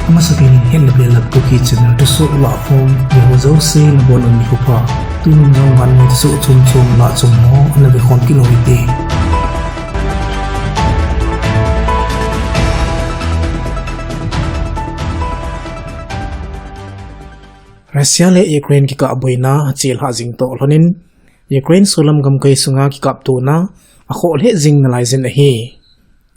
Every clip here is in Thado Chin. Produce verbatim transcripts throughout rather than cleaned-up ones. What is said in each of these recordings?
Amasapen in Hetna Belap Kuki channel thusoh lahkhom, veho jouse nabonun nikho pha. Tun jong vannoi thusoh chomchom lahchom ho ana vekhom kit u hite. Russia le Ukraine kikah boina achelhah jing toh lhonin, Ukraine solam gamkai sunga kikaptona akhoh lheh jing nalai jin ahi.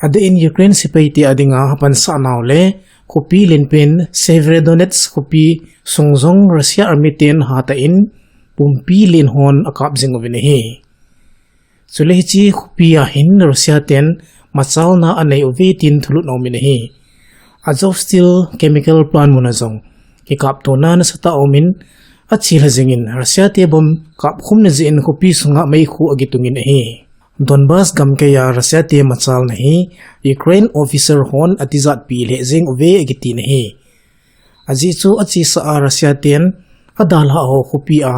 Adeh in Ukraine sepaite adinga apansah nau le khopi lenpen Severodonetsk khopi sung jong Russia army ten hatah in pumpi len hon akap jing uvin ahi. Chule hiche khopi a hin Russia ten machalna anei uve tin thulut aumin ahi. Azovstal chemical plant muna jong kikaptona nasatah aumin, achelha jingin Russia te bomb kapkhumna jeh in khopi sunga meikhu akitungin ahi. Donbas gamkai a Russia te machalna hi Ukraine officer hon atijatpi lheh jeng uve akitin ahi. Ajeh chu achesa a Russia ten adalhah ho khopi a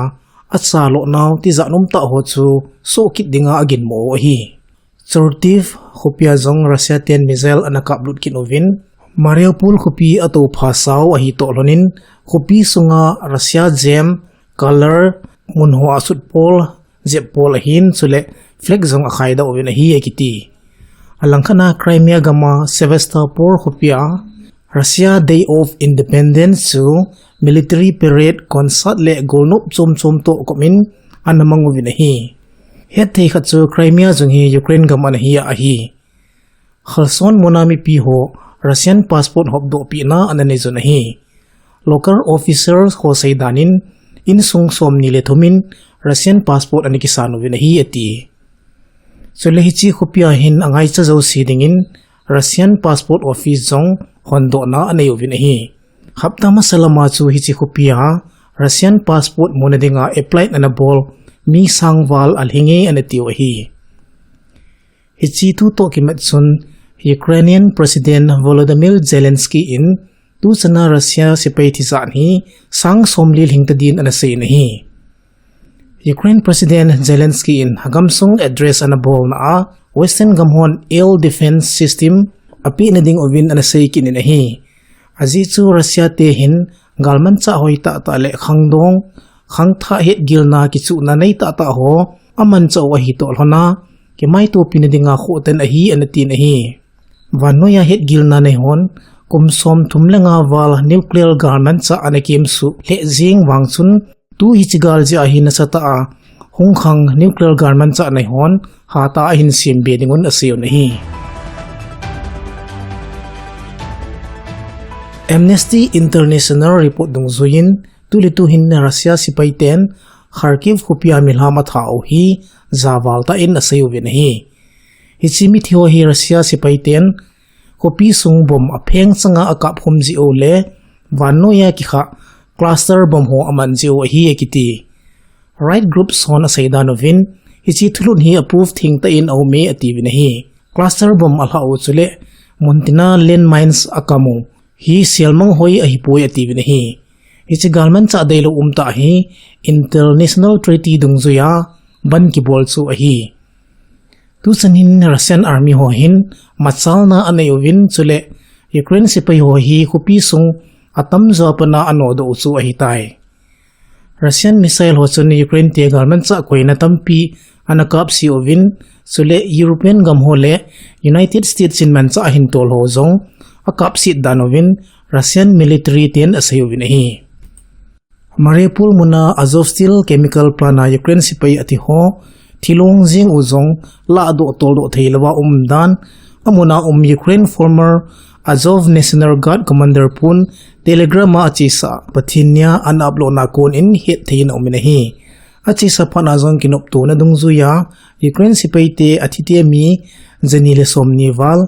achaloh nau tijat umtah ho chu sohkit dinga aginmo u ahi. Chernihiv khopia jong Russia ten missile ana kaplut kit uvin, Mariupol khopi atoupha sao ahitoh lhonin, khopi sunga Russia gem, color, munho a sutpol, jeppol ahin, chule flag jong akhaidoh uvin ahi akiti. Alangkhat a Crimea gam a Sevastopol khopia Russia Day of Independence chu military parade, concert le golnop chomchom toh kop in ana mang uvin ahi. Hetthei khat chu Crimea jong hi Ukraine gam ana hi ahi. Kherson muna mipi ho Russian passport hopdohpina ana neiyun ahi. Local officials ho seidan in, insung somni le thum in Russian passport ana kisan uvin ahi ati. Chule hiche khopia hin angaicha jouse dingin Russian passport office jong hondohna anei uvin ahi. Hapta masa lama chu hiche khopia Russian passport muna dinga apply ana bol mi sangval alhinge ana tiu ahi. Hiche thu toh kimat chun Ukrainian President Volodymyr Zelensky in tuchana Russia sepai tijat hi sang somli lhingta din ana seiyin ahi. Ukraine President Zelensky in agamsung address ana bolna a Western gam hon air defense system apehna ding uvin ana seikit in ahi. Ajeh chu Russia te hin galmanchah hoitahtah le khangdong, khangthah hetgilna kichuhna neitahtah ho amanchah u ahitoh lhona, kimaitopina dinga khohtan ahi ana tin ahi. Vannoiya hetgilna neihon kum somthum le nga val nuclear galmanchah ana kemsuh lheh jeng vang chun, tu hiche gal jeh a hi nasatah a hungkhang nuclear galmanchah neihon hatah a ahin sembe dingun aseiyun ahi. Amnesty International report dungjuiyin, tuletu hin Russia sepaiten Kharkiv khopia milham athau hi javal tah in aseiuvin ahi. Hiche mithi ho hi Russia sepaiten khopi sung bomb apheng changa akapkhum jeh u le vannoiya kikhah cluster bomb ho aman jeh u ahi akiti. Rights groups hon aseidan uvin, hiche thulut hi a proof thengtah in aume atiuvin ahi. Cluster bomb alhah u chule muntina landmines akam u hi selmang hoi ahipoi atiuvin ahi. Hiche galmanchah deilou umtah hi international treaty dungjuiya ban kibol chu ahi. Tuchan hin Russian army ho hin machalna anei uvin chule Ukraine sepai ho hi khopi sung atamjo a pat a anodoh u chu ahitai. Russian missile ho chun Ukraine te galmanchah koina tampi ana kapse uvin, chule European gam ho le United States in manchah ahin tol ho jong akapset dan uvin Russian military ten aseiuvin ahi. Mariupol muna Azovstal chemical plant a Ukraine sepai athi ho thilong jeng u jong lahdoh toldoh theilouva um dan, amuna um Ukraine former Azov National Guard commander pun Telegram a achesa Pathinia ana upload na kon in hetthei in aumin ahi. Achesa phat a jong kinoptona dungjuiya Ukraine sepaite athite mi jani le somni val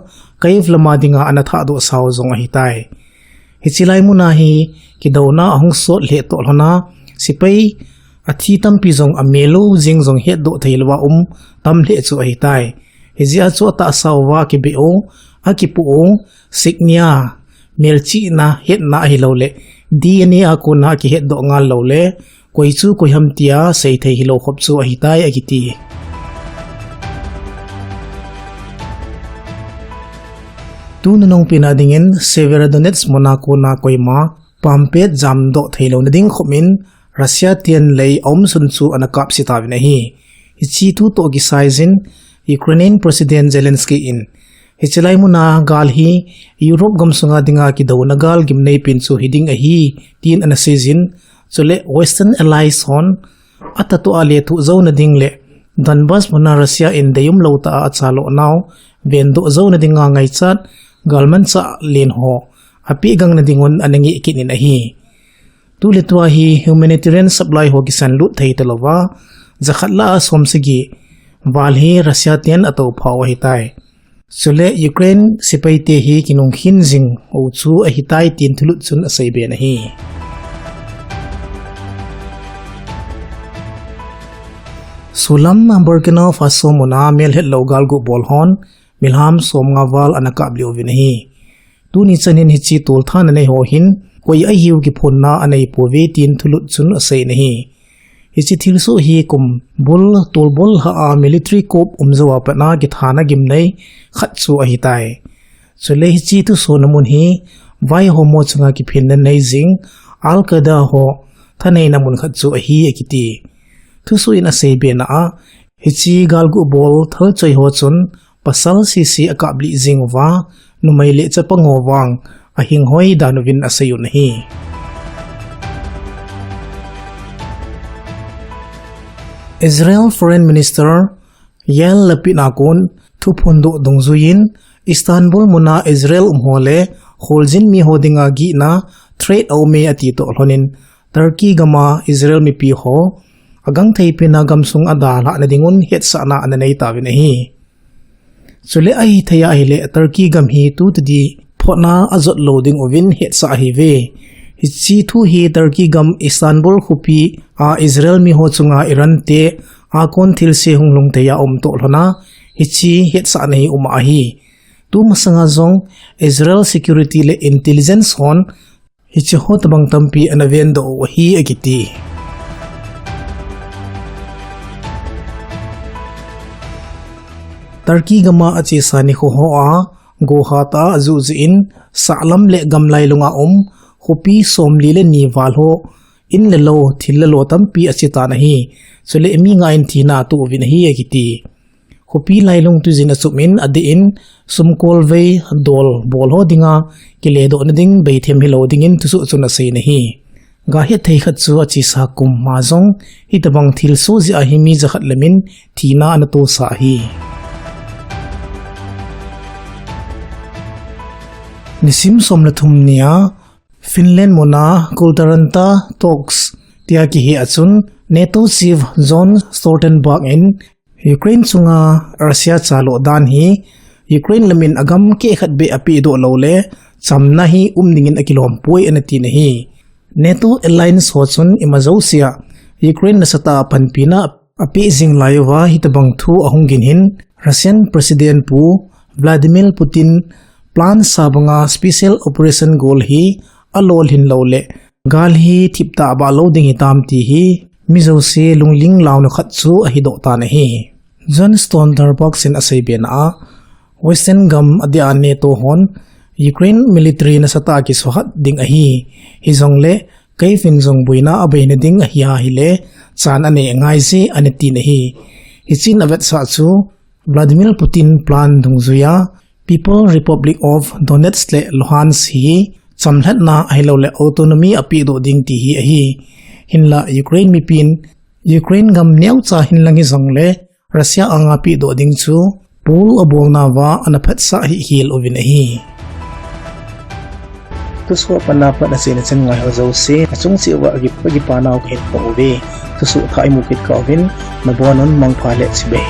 Kyiv lama dinga ana thahdoh sao jong ahitai. Hiche lai muna hi kidouna ahung sot lheh toh lhona, sepai athi tampi jong amelou jeng jong hetdoh theilouva um tam lheh chu ahitai. Hijeh a chu atahsa uva kibeh u, akipoh u, siknia, melchihna, hetna ahilouleh D N A a kona kihetdoh ngal loule, koi chu koi ham tia seithei hilou khop chu ahitai akiti. Tuna nungpena dingin Severodonetsk muna kona koima pampet jamdoh theilouna ding khopin Russia ten lei aumsun chu ana kapse tauvin ahi. Hiche thu toh kisaiyin Ukrainian President Zelensky in, hiche lai muna gal hi Europe gamsunga dinga kidouna gal gimnei pen chu hiding ahi, tin ana seijin, chule Western Allies hon atahtoh a lethuh jouna ding le Donbas muna Russia in deium lou tah a achaloh nau vendoh jouna dinga ngaichat galmanchah len ho apeh gangna dingun ana ngeh kit in ahi. Tuletua hi humanitarian supply ho kisanlut thei talouva, jakhat lah a somsagi val hi Russia ten atoupha u ahitai. Chule Ukraine sepaite hi kinungkhen jing u chu ahitai tin thulut chun aseiben ahi. Solam Burkina Faso muna melhetlou galguh bol hon milham somnga val ana kaplih uvin ahi. Tuni chanin hiche tolthatna nei ho hin koi ahiu kiphonna aneipouve tin thulut chun aseiyin ahi. Hiche thilsoh hi kum bul tolbol lhah a military coup um jouva patna kithana gimnei khat chu ahitai. Chule hiche thusohna mun hi vaihom ho chunga kiphinna nei jing Al-Qaeda ho thaneina mun khat chu ahi akiti. Thusoh in aseibe na a, hiche galguh bol thalchoi ho chun pasal sese akaplih jing uva, numei le chapang ho vang ahinghoi dan uvin aseiyun ahi. Israel Foreign Minister Yair Lapid a kon thuphondoh dungjuiyin Istanbul muna Israel umho le kholjin miho dinga gihna threat aume ati toh lhonin Turkey gama Israel mipi ho agangthei pena gamsung adalhahna dingun hetsahna ana nei tauvin ahi. Chule ahithei ahile Turkey gam hi tutadi photna ajot lou ding uvin hetsah ahiuve. Hiche thu hi Turkey gam Istanbul khopi a Israel miho chunga Iran te akon thilse hunglhung thei a um toh lhona hiche hetsahna hi um ahi. Tumasanga jong Israel security le intelligence hon hiche ho tobang tampi ana vendoh u ahi akiti. Turkey gama achesa nikho hoa gohhat a ajuh jeh in sahlam le gamlailunga um khopi somli le ni val ho in le lou, thil le lo tampi achetan ahi. Chule mi nga in thina atoh uvin ahi akiti. Khopi lailung tuijin achupin adeh in sumkolvei dol bol ho dinga kiledohna ding beithem hilou dingin thusoh chun aseiyin ahi. Gahet thei khat chu achesa kum ma jong hitobang thilsoh jeh a hi mi jakhat lemin thina ana tohsa ahi. Nisim som le thum nia Finland muna Kultaranta Talks tia kihe a chun NATO chief Jens Stoltenberg in Ukraine chunga Russia chaloh dan hi Ukraine lamin agam kehkhat beh apehdoh lou le chamna hi um dingin akilom poi ana tin ahi. NATO alliance ho chun ima jousea Ukraine nasatah a panpina apeh jing lai uva hitobang thu ahung gin hin Russian President Pu Vladimir Putin plan sa banga special operation gol hi alolhin lou le gal hi thiptah bah lou ding hitam ti hi mi jouse lungling launa khat chu ahidoh tan ahi. Jens Stoltenberg in aseibe na a, Western gam adeh a NATO hon Ukraine military nasatah a kisuhat ding ahi. Hijongle Kyiv in jong boina abeina ding ahi ahile chan anei angaije ana tin ahi. Hichun avetsah chu Vladimir Putin plan dungjuia People Republic of Donetsk le Luhansk hi chamlhatna ahilouleh autonomy apehdoh ding ti hi ahi. Hinla Ukraine mipin Ukraine gam neocha hinlang hijongle Russia anga pehdoh ding chu pol abolnauva ana phatsah hihkhel uvin ahi. Thusoh a pat a pat achaina chan ngai ho jouse achung cheh uva kipa, kipa nau kahin phong uve. Thusoh thah imu kit kah uvin nabonun mangpha le chibai.